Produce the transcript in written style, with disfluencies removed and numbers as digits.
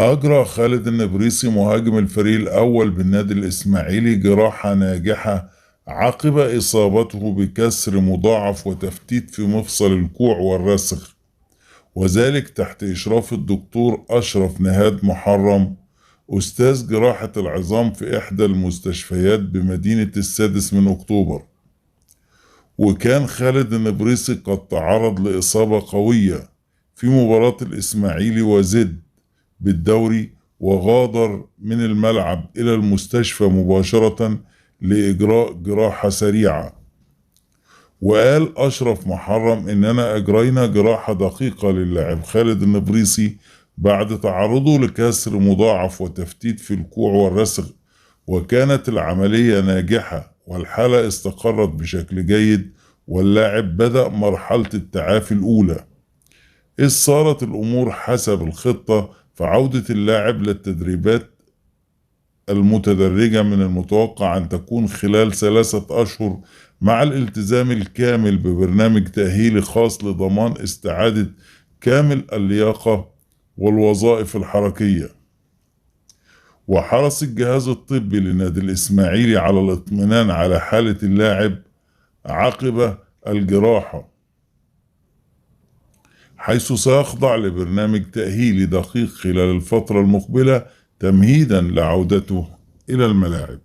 أجرى خالد النبريصي مهاجم الفريق الأول بالنادي الإسماعيلي جراحة ناجحة عقب إصابته بكسر مضاعف وتفتيت في مفصل الكوع والرسغ، وذلك تحت إشراف الدكتور أشرف نهاد محرم أستاذ جراحة العظام في إحدى المستشفيات بمدينة السادس من أكتوبر. وكان خالد النبريصي قد تعرض لإصابة قوية في مباراة الإسماعيلي وزد بالدوري، وغادر من الملعب إلى المستشفى مباشرة لإجراء جراحة سريعة. وقال أشرف محرم إننا أجرينا جراحة دقيقة للاعب خالد النبريصي بعد تعرضه لكسر مضاعف وتفتيت في الكوع والرسغ، وكانت العملية ناجحة والحالة استقرت بشكل جيد، واللاعب بدأ مرحلة التعافي الأولى. إذ صارت الأمور حسب الخطة، فعودة اللاعب للتدريبات المتدرجة من المتوقع أن تكون خلال 3 أشهر، مع الالتزام الكامل ببرنامج تأهيلي خاص لضمان استعادة كامل اللياقة والوظائف الحركية. وحرص الجهاز الطبي للنادي الإسماعيلي على الاطمئنان على حالة اللاعب عقب الجراحة، حيث سيخضع لبرنامج تأهيلي دقيق خلال الفترة المقبلة تمهيدا لعودته إلى الملاعب.